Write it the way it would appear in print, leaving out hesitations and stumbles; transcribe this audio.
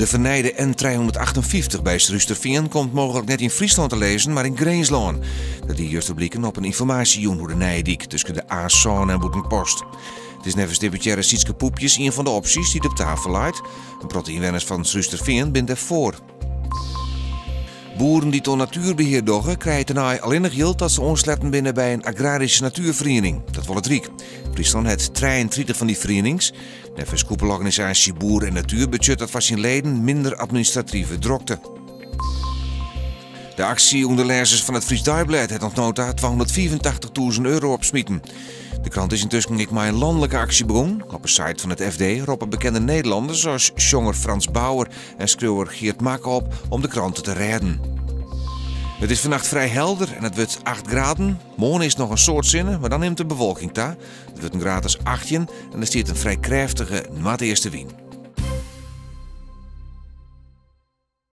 De fernijde N358 by Surhústerfean komt mooglik net yn Fryslân te lizzen, mar yn Grinslân. Dat die juster bliken op in ynformaasjejûn oer de nije dyk tusken de A7 en Bûtenpost. It is neffens deputearre Sietske Poepjes ien fan de opsjes dy't op tafel leit. In protte ynwenners fan Surhústerfean binne dêrfoar. Boeren dy't oan natuerbehear dogge, krije tenei allinnich jild as se oansletten binne by in agraryske natuerferiening. Dat wol it Ryk. Fryslân hat 33 fan dy ferienings. Neffens koepelorganisaasje Boer en Natuer betsjut dat foar syn leden minder administrative drokte. De aksje ûnder lêzers fan it Friesch Deiblêd hat oant no ta 285.000 euro opsmiten. De krant is yntusken ek mei in lanlike aksje begûn. Op 'e site fan it FD roppe bekende Nederlanners as sjonger Frans Bauer en skriuwer Geert Mak op om de krante te rêden. It is fannacht frij helder en it wurdt 8 graden. Moarn is noch in soad sinne, mar dan nimt de bewolking ta. It wurdt in graad as 18 en der stiet in frij krêftige noardeastewyn.